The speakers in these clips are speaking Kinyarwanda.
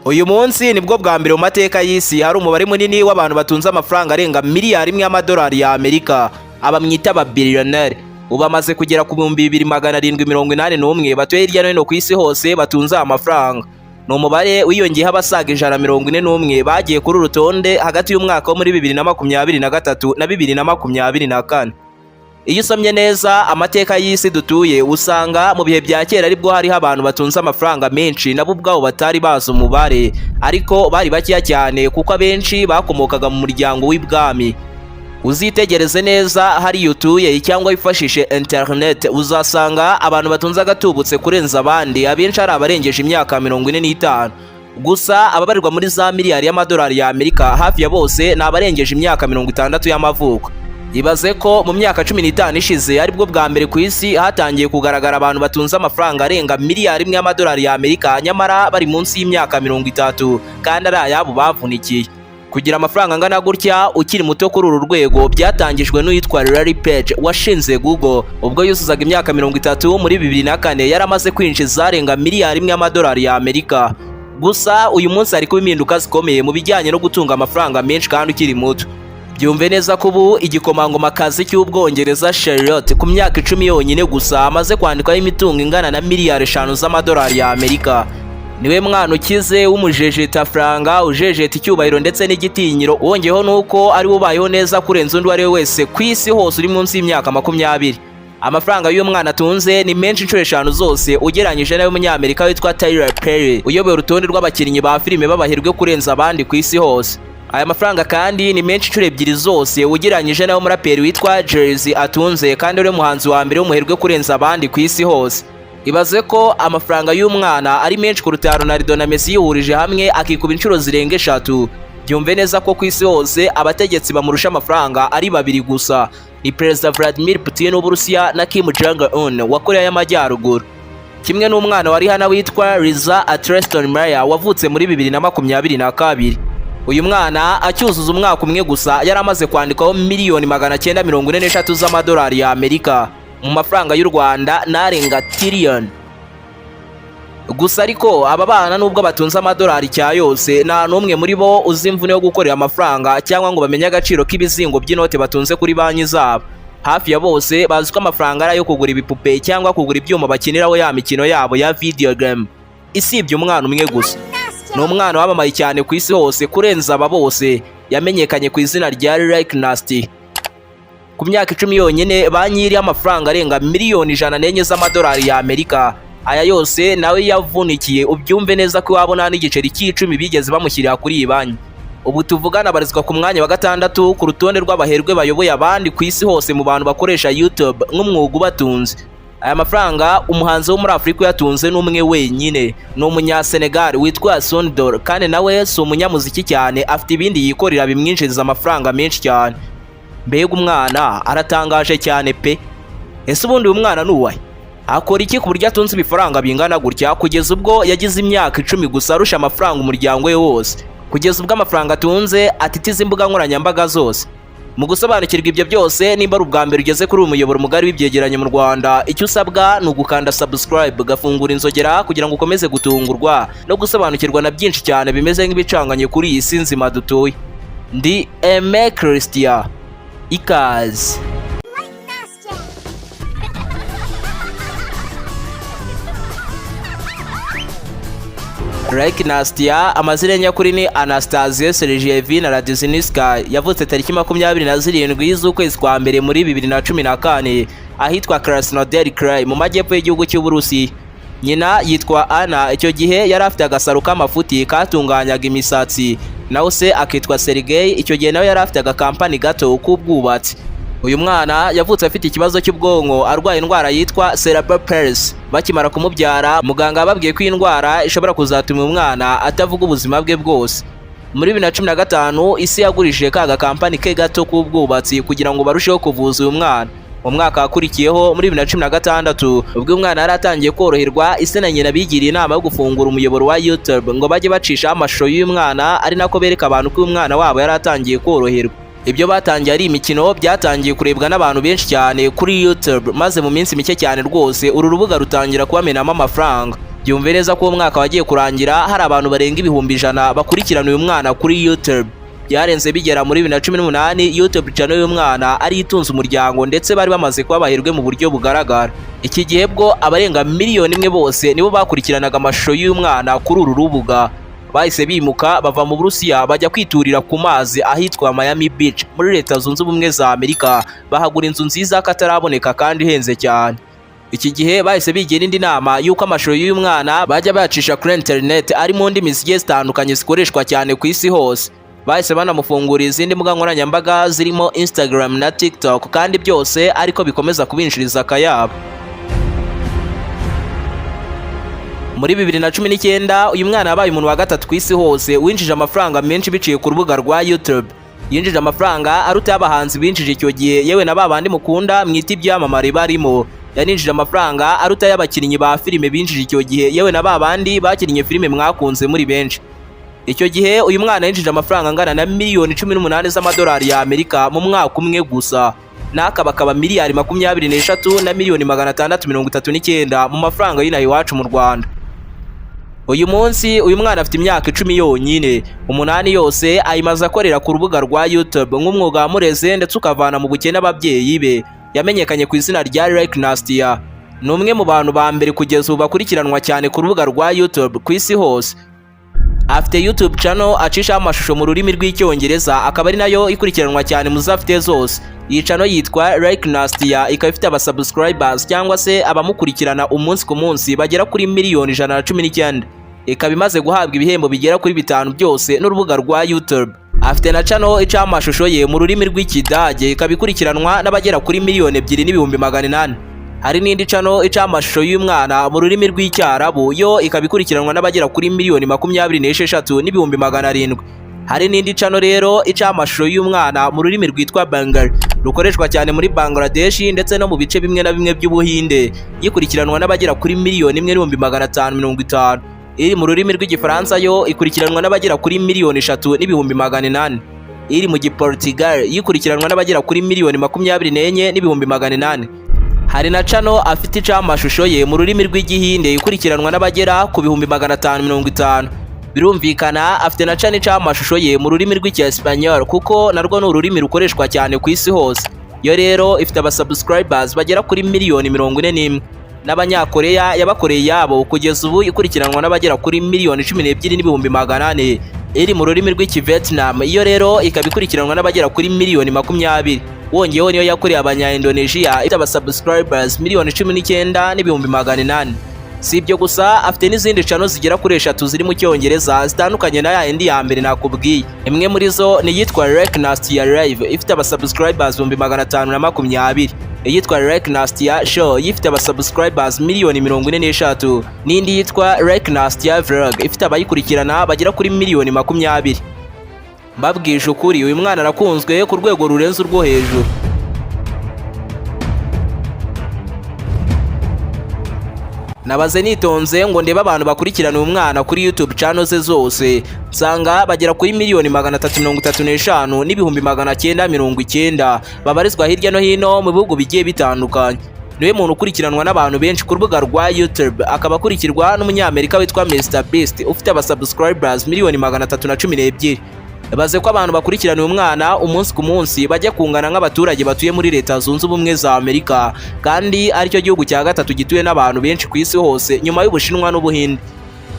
Uyu munsi nibwo bwa mbere mu mateka y'isi hari umubare munini w'abantu batunze amafaranga arenga miliyari 1 y'amadolari ya Amerika, aba mwita ababiliyoneri. Ubu bamaze kugera ku 2781 batuye hirya no hino ku isi hose batunze aya mafaranga. Ni umubare wiyongeyeho abasaga 141 bagiye kuri uru rutonde hagati y'umwaka wo muri 2023 na 2024. Iyo usomye neza amateka y'isi dutuye, usanga mu bihe bya kera aribwo hariho abantu batunze amafaranga menshi, nabo ubwabo batari bazi umubare, ariko bari bakeya cyane kuko abenshi bakomokaga mu muryango w'ibwami. Uzitegereze neza hariya utuye cyangwa wifashishe internet, uzasanga abantu batunze agatubutse kurenza abandi abenshi ari abarengeje imyaka 45. Gusa ababarirwa muri za miliyari y'amadolari ya Amerika hafi ya bose ni abarengeje imyaka 60 y'amavuko. Ibaze ko mu myaka 15 ishize aribwo bwa mbere ku isi hatangiye kugaragara abantu batunze amafaranga arenga miliyari 1 y'amadolari ya Amerika, nyamara bari munsi y'imyaka 30, kandi ari ayabo bavunikiye. Kugira amafaranga angana gutya ukiri muto kuri uru rwego byatangijwe n'uwitwa Larry Page washinze Google. Ubwo yuzuzaga imyaka 30 muri 2004, yari amaze kwinjiza arenga miliyari 1 y'amadolari ya Amerika. Gusa uyu munsi hari kuba impinduka zikomeye mu bijyanye no gutunga amafaranga menshi kandi ukiri muto. Byumve neza ko ubu igikomangomakazi cy'Ubwongereza Charlotte ku myaka 10 yonyine gusa amaze kwandikwaho imitungo ingana na miliyari 5 z'amadolari ya Amerika. Niwe mwana ukize w'umujejetafaranga, ujejeta icyubahiro ndetse n'igitinyiro, wongeyeho nuko ari we ubayeho neza kurenza undi uwo ari we wese ku isi hose uri munsi y'imyaka 20. Amafaranga y'uyu mwana atunze ni menshi inshuro 5 zose ugereranyije n'ay'umunyamerika witwa Tyler Perry uyoboye urutonde rw'abakinnyi ba filime b'abaherwe kurenza abandi ku isi hose. Aya mafaranga kandi ni menshi inshuro 2 zose ugereranyije n'ay'umuraperi witwa Jay-Z atunze, kandi ari we muhanzi wa mbere w'umuherwe kurenza abandi ku isi hose. Ibaze ko amafaranga y'umwana ari menshi kuruta Ronaldo na Messi yihurije hamwe, akikuba inshuro zirenga 3. Byumve neza ko ku isi hose abategetsi bamurusha amafaranga ari babiri gusa, ni Perezida Vladimir Putin w'Uburusiya na Kim Jong Un wa Korea y'Amajyaruguru. Kimwe n'umwana wa Rihanna witwa Liza Atreston Meyer wavutse muri 2022. Uyu mwana acyuzuza umwaka umwe gusa yari amaze kwandikwaho miliyoni 943 z'amadolari ya Amerika, mu mafaranga y'u Rwanda n'arenga tiriyoni. Gusa ariko aba bana nubwo batunze amadolari cya yose, nta n'umwe muri bo uzi imvune yo gukorera amafaranga cyangwa ngo bamenye agaciro k'ibizingo by'inote batunze kuri banki zabo. Hafi ya bose bazi ko amafaranga ari ayo kugura ibipupe cyangwa kugura ibyuma bakiniraho ya mikino yabo ya video game, isibye umwana umwe gusa. Ni umwana wamamaye cyane ku isi hose kurenza aba bose, yamenyekanye ku izina rya Like Nasty. Ku myaka 10 yonyine banki iriho amafaranga arenga miliyoni 104 z'amadolari ya Amerika. Aya yose nawe yavunikiye, ubyumve neza ko iwabo nta n'igiceri cy'icumi bigeze bamushyirira kuri iyi banki. Ubu tuvugana abarizwa ku mwanya wa 6 ku rutonde rw'abaherwe bayoboye abandi ku isi hose mu bantu bakoresha YouTube nk'umwuga ubatunze. Aya mafaranga umuhanzi wo muri Afurika uyatunze n'umwe wenyine, ni umunyasenegal witwa Sondor, kandi nawe si umunyamuziki cyane, afite ibindi yikorera bimwinjiriza amafaranga menshi cyane. Mbega umwana aratangaje cyane pe! Ese ubundi uyu mwana ni uwahe? Akora iki ku buryo atunze ibifaranga bingana gutya, kugeza ubwo yagize imyaka 10 gusa arusha amafaranga umuryango we wose, kugeza ubwo amafaranga atunze atitiza imbuga nkoranyambaga zose? Mu gusobanukirwa ibyo byose, nimba ari ubwa mbere ugeze kuri uyu muyoboro mugari w'ibyegeranyo mu Rwanda, icyo usabwa ni ugukanda subscribe, ugafungura inzogera kugira ngo ukomeze gutungurwa no gusobanukirwa na byinshi cyane bimeze nk'ibicanganye kuri iyi si nzima dutuye. Ndi Aime Christian, ikaze. Like Nastia, amazina nyakuri ni Anastasia Sergeyevna Radzinska, yavutse tariki 27 z'ukwezi kwa mbere muri 2014 ahitwa Krasnodar Krai mu majyepfo y'igihugu cy'Uburusi. Nyina yitwa Anna, icyo gihe yari afite agasaro k'amafuti katunganyaga imisatsi, naho se akitwa Sergey, icyo gihe nawe yari afite agakampani gato k'ubwubatsi. Uyu mwana yavutse afite ikibazo cy'ubwonko, arwaye indwara yitwa cerebral palsy. Bakimara kumubyara, muganga yababwiye ko iyi ndwara ishobora kuzatuma umwana atavuga ubuzima bwe bwose. Muri 2015 isi yagurishije ka gakampani ke gato k'ubwubatsi kugira ngo barusheho kuvuza uyu mwana. Mu mwaka wakurikiyeho muri 2016, ubwo umwana yari atangiye koroherwa, ise na nyina bigiriye inama yo gufungura umuyoboro wa YouTube ngo bajye bacishaho amashusho y'uyu mwana, ari nako bereka abantu ko uyu mwana wabo yari atangiye koroherwa. Ibyo batangiye ari imikino byatangiye kurebwa n'abantu benshi cyane kuri YouTube, maze mu minsi mike cyane rwose uru rubuga rutangira kubamenamo amafaranga. Byumve neza ko uwo mwaka wagiye kurangira hari abantu barenga 100,000 bakurikirana uyu mwana kuri YouTube. Byarenze bigera muri 2018 YouTube channel y'uyu mwana ari itunze umuryango, ndetse bari bamaze kuba abaherwe mu buryo bugaragara. Iki gihe bwo abarenga 1 miliyoni bose nibo bakurikiranaga amashusho y'uyu mwana kuri uru rubuga. Bahise bimuka bava mu Burusiya bajya kwiturira ku mazi ahitwa Miami Beach muri Leta Zunze Ubumwe za Amerika, bahagura inzu nziza kataraboneka kandi ihenze cyane. Iki gihe bahise bigira indi nama y'uko amashusho y'uyu mwana bajya bayacisha kuri internet ari mu ndimi zigiye zitandukanye zikoreshwa cyane ku isi hose. Bahise banamufungurira izindi mbuga nkoranyambaga zirimo Instagram na TikTok, kandi byose ariko bikomeza kubinjiriza akayabo. Muri 2019 uyu mwana yabaye umuntu wa gatatu ku isi hose winjije amafaranga menshi biciye ku rubuga rwa YouTube. Yinjije amafaranga aruta y'abahanzi binjije icyo gihe, yewe na babandi mukunda mwita ibyamamare barimo. Yaninjije amafaranga aruta y'abakinnyi ba filime binjije icyo gihe, yewe na babandi bakinnye filime mwakunze muri benshi. Icyo gihe uyu mwana yinjije amafaranga angana na miliyoni 18 z'amadolari ya Amerika mu mwaka umwe gusa, n'akaba akaba miliyari 23 na miliyoni 639 mu mafaranga y'inaha iwacu mu Rwanda. Uyu munsi uyu mwana afite imyaka 10 yonyine, 8 yose ayimaze akorera ku rubuga rwa YouTube nk'umwuga wamureze ndetse ukavana mu bukene ababyeyi be. Yamenyekanye ku izina rya Like Nastia. Ni umwe mu bantu ba mbere kugeza ubu bakurikiranwa cyane ku rubuga rwa YouTube ku isi hose. Afite YouTube channel acishaho amashusho mu rurimi rw'Icyongereza, akaba ari nayo ikurikiranwa cyane mu zo afite zose. Iyi channel yitwa Like Nastia, ikaba ifite abasubscribers cyangwa se abamukurikirana umunsi ku munsi bagera kuri 119,000,000. Ikaba imaze guhabwa ibihembo bigera kuri 5 byose n'urubuga rwa YouTube. Afite na channel icaho amashusho ye mu rurimi rw'Ikidage, ikaba ikurikiranwa n'abagera kuri 2,800,000. Hari n'indi channel icaho amashusho y'umwana mu rurimi rw'Icyarabu, yo ikaba ikurikiranwa n'abagera kuri 26,700,000. Hari n'indi channel rero icaho amashusho y'umwana mu rurimi rwitwa Bengali, rukoreshwa cyane muri Bangladesh ndetse no mu bice bimwe na bimwe by'Ubuhinde, yikurikiranwa n'abagera kuri 1,550,000. Iri mu rurimi rw'Igifaransa yo ikurikiranwa n'abagera kuri 3,800,000. Iri mu Giportugal yikurikiranwa n'abagera kuri 24,800,000. Hari na channel afite icaho amashusho ye mu rurimi rw'Igihinde ikurikiranwa n'abagera ku 550,000. Birumvikana afite na channel icaho amashusho ye mu rurimi rw'Icyesipanyol, kuko narwo ni ururimi rukoreshwa cyane ku isi hose. Yo rero ifite abasubscribers bagera kuri 41,000,000. N'Abanyakoreya yabakoreye yabo, kugeza ubu ikurikiranwa n'abagera kuri 12,400,000. Iri mu rurimi rw'Ikivietnam iyo rero ikaba ikurikiranwa n'abagera kuri 20,000,000. Wongeyeho niyo yakoreye Abanya-Indonesia ifite abasubscribers 19,800,000. Si ibyo gusa, afite n'izindi channel zigera kuri 3 ziri mu Cyongereza zitandukanye na yindi ya mbere nakubwiye. Imwe muri zo ni iyitwa Like Nastia Live ifite abasubscribers 520,000. Iyitwa Like Nastia Show ifite abasubscribers 43,000,000, n'indi yitwa Like Nastia Vlog ifite abayikurikirana bagera kuri 20,000,000. Mbabwije ukuri, uyu mwana arakunzwe ku rwego rurenze urwo hejuru. Nabaze nitonze ngo ndebe abantu bakurikirana uyu mwana kuri YouTube channel ze zose, nsanga bagera kuri 335,990,000 babarizwa hirya no hino mu bihugu bigiye bitandukanye. Niwe muntu ukurikiranwa n'abantu benshi ku rubuga rwa YouTube, akaba akurikirwa n'umunyamerika witwa Mr Beast ufite abasubscribers 312,000,000. Baze ko abantu bakurikirana uyu mwana umunsi ku munsi bajya kungana nk'abaturage batuye muri Leta Zunze Ubumwe za Amerika, kandi aricyo gihugu cya gatatu gituye n'abantu benshi ku isi hose nyuma y'Ubushinwa n'Ubuhinde.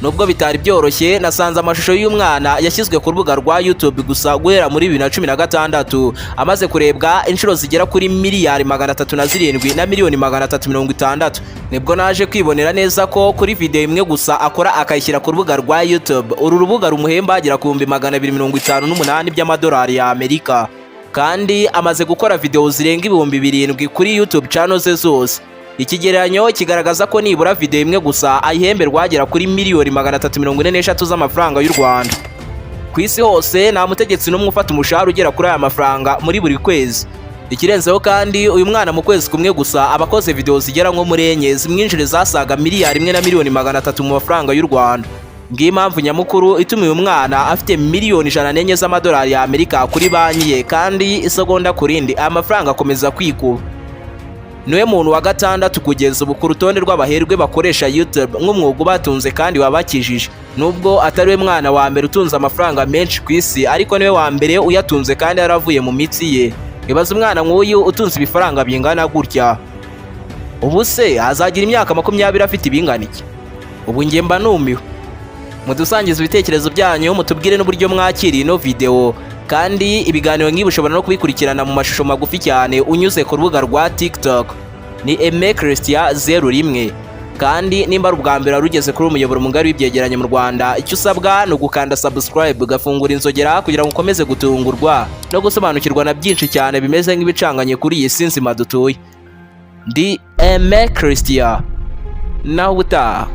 Nubwo bitari byoroshye, nasanze amashusho y'uyu mwana yashyizwe ku rubuga rwa YouTube gusa guhera muri 2016 amaze kurebwa inshuro zigera kuri 307,360,000,000. Nibwo naje kwibonera neza ko kuri video imwe gusa akora akayishyira ku rubuga rwa YouTube, uru rubuga rumuhemba agera ku 258,000 by'amadolari ya Amerika, kandi amaze gukora video zirenga 7,000 kuri YouTube channel ze zose. Ikigereranyo kigaragaza ko nibura video imwe gusa ayihemberwa agera kuri 343,000,000 z'amafaranga y'u Rwanda. Ku isi hose nta mutegetsi n'umwe ufata umushahara ugera kuri aya mafaranga muri buri kwezi. Ikirenzeho kandi, uyu mwana mu kwezi kumwe gusa aba akoze video zigera nko muri 4 zimwinjiriza asaga 1,300,000,000 mu mafaranga y'u Rwanda. Ngiyi impamvu nyamukuru ituma uyu mwana afite 104,000,000 z'amadolari ya Amerika kuri banki ye, kandi isegonda ku rindi aya mafaranga akomeza kwikuba. Niwe muntu wa gatandatu kugeza ubu ku rutonde rw'abaherwe bakoresha YouTube nk'umwuga ubatunze kandi wabakijije. Nubwo atari we mwana wa mbere utunze amafaranga menshi ku isi, ariko niwe wa mbere uyatunze kandi yaravuye mu mitsi ye. Ibaze umwana nk'uyu utunze ibifaranga bingana gutya. Ubu se azagira imyaka 20 afite ibingana iki? Ubu njye mba numiwe. Mudusangize ibitekerezo byanyu, mutubwire n'uburyo mwakiriye ino video. Kandi ibiganiro nk'ibi ushobora no kubikurikirana mu mashusho magufi cyane unyuze ku rubuga rwa TikTok, ni Aime Christian 01. Kandi nimba ari ubwa mbere wari ugeze kuri umuyoboro mugari w'ibyegeranyo mu Rwanda, icyo usabwa ni ugukanda subscribe, ugafungura inzogera kugira ngo ukomeze gutungurwa no gusobanukirwa na byinshi cyane bimeze nk'ibicanganye kuri iyi si nzima dutuye. Ndi Aime Christian, nawe ubutaha.